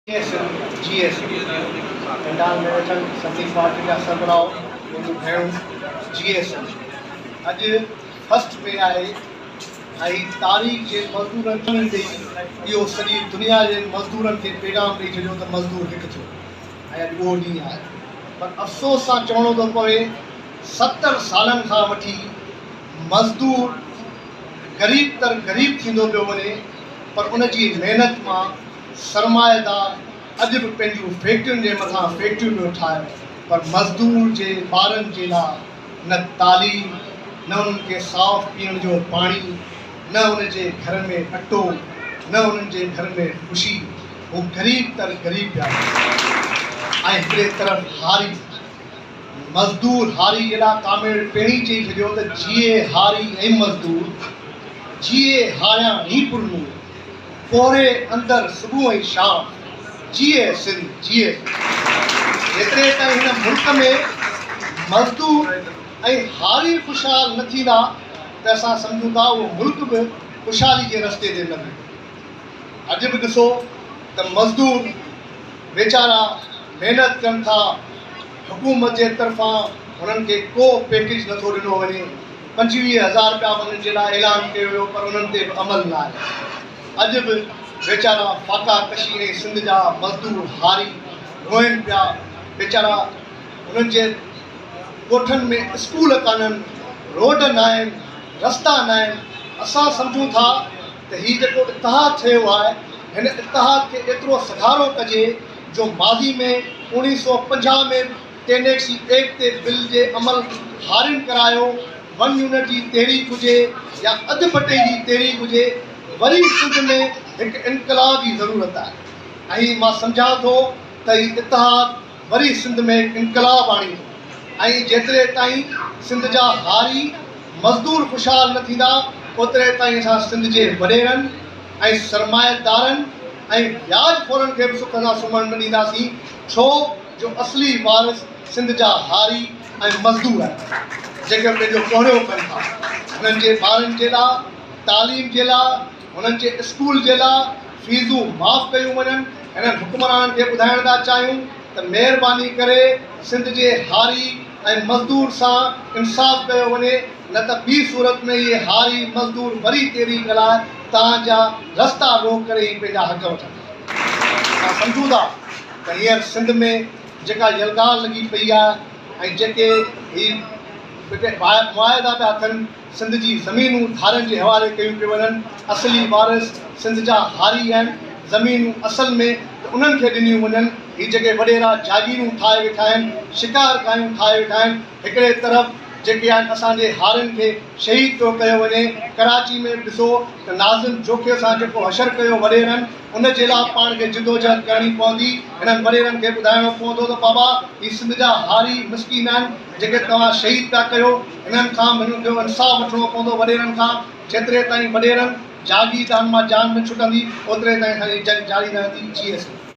جيئي سنڌ جيئي سنڌ پنڊال ۾ ويٺل سڀني پارٽين جا سربراهه منهنجون ڀيڻون جيئي سنڌ اڄ فرسٽ مي آهي ۽ هي تاريخ جي مزدورن کي ڏئي اهو سڄي دنيا جي مزدورن کي پيغام ڏئي ڇڏيو ته مزدور هڪ ٿيو ۽ اڄ اهو ڏينهن آهي پر افسوس سان چوڻو ٿو پوي 70 سالن کان وٺي مزدور غريب تر غريب ٿيندو پيو وڃي پر ان جي محنت مان سرمائيدار اڄ به پنهنجون فيڪٽرين جي مٿان فيڪٽريون پيو ٺاهي پر مزدور جي ٻارن جي لاء نه تعليم، نه انهن کي صاف پيئڻ جو پاڻي، نه ان جي گهر ۾ اٽو، نه انهن جي گهر ۾ خوشي، هو غريب تر غريب پيا رهن ۽ هڪڙي طرف هاري، مزدور هاري جي لاء ڪامريڊ پهرين چئي ڇڏيو ته جيئي هاري ۽ مزدور، جيئي هارياڻي پرنور. پوري اندر صبح ۽ شام جيئي سنڌ جيئي سنڌ. جيتري تائين هن ملڪ ۾ مزدور ۽ هاري خوشحال نه ٿيندا ته اسان سمجهون ٿا اهو ملڪ به خوشحالي جي رستي تي نه ويندو. اڄ به ڏسو ته مزدور ويچارا محنت ڪن ٿا حڪومت جي طرفان هنن کي ڪو پيڪيج نٿو ڏنو وڃي. 25 هزار رپيا به انهن جي لاء اعلان ڪيو ويو پر انهن تي به عمل نه آهي. اڄ به ويچارا فاقا ڪشي ۽ سنڌ جا مزدور هاري روئن پيا، ويچارا انهن جي ڳوٺن ۾ اسڪول ڪانهن، روڊ ناهن، رستا ناهن، اسان سمجهون ٿا ته هي جيڪو اتحاد ٺهيو آهي هن اتحاد کي ايترو سگهارو ڪجي جو ماضي ۾ 1950 ۾ به ٽينيڪسي ايڪٽ تي بل جي عمل هارين ڪرايو، ون يونٽ جي تحريڪ هجي يا اڌ بٽئي جي تحريڪ هجي وري سنڌ ۾ هڪ انقلاب جي ضرورت آهي ۽ مان سمجهان ٿو ته هي اتحاد وري سنڌ ۾ هڪ انقلاب آڻيندو ۽ جيتري تائين سنڌ جا هاري مزدور خوشحال نه ٿيندا اوتري تائين اسان سنڌ جي وڏيرن ۽ سرمائيدارن ۽ وياج خورن کي به سک سان سمهڻ نه ڏينداسين ڇو جو اصلي وارث سنڌ جا هاري ۽ مزدور آهن جيڪي پنهنجو پورهيو ڪن ٿا هنن جي ٻارن جي لاء تعليم جي لاء هنن جي اسڪول جي لاء فيزون معاف ڪيون وڃن هنن حڪمرانن کي ٻڌائڻ ٿا چاهيون ته مهرباني ڪري سنڌ جي هاري ۽ مزدور سان انصاف ڪيو وڃي نه ته ٻي صورت ۾ اهي هاري مزدور وري تحريڪ هلائي توهان جا رستا روڪ ڪري هي پنهنجا حق وٺندا اسان سمجهون ٿا ته هينئر سنڌ ۾ جيڪا يلغار لڳي پئي آهي ۽ جيڪي هي معاهدا پيا ٿين، سنڌ جي زمينون ڌارين جي حوالي ڪيون پيون وڃن، اصلي وارث سنڌ جا هاري آهن، زمينون اصل ۾ ته انهن کي ڏنيون وڃن، هي جيڪي وڏيرا جاگيرون ٺاهي ويٺا آهن، شڪار گاهيون ٺاهي ويٺا آهن، هڪڙي طرف جيڪي آهن اسان جي هارين کي شهيد پيو ڪيو وڃي، ڪراچي ۾ به ڏسو ته ناظم جوکيو سان جيڪو حشر ڪيو وڏيرن، ان جي لاء پاڻ کي جدوجهد ڪرڻي پوندي، هنن وڏيرن کي ٻڌائڻو پوندو ته بابا هي سنڌ جا هاري مسڪين آهن جيڪي توهان شهيد پيا ڪيو، هنن کان به هنن کي انصاف وٺڻو پوندو وڏيرن کان، جيتري تائين وڏيرن جاگيردارن مان جان نه ڇٽندي اوتري تائين اسان جي جنگ جاري رهندي، جي ايس.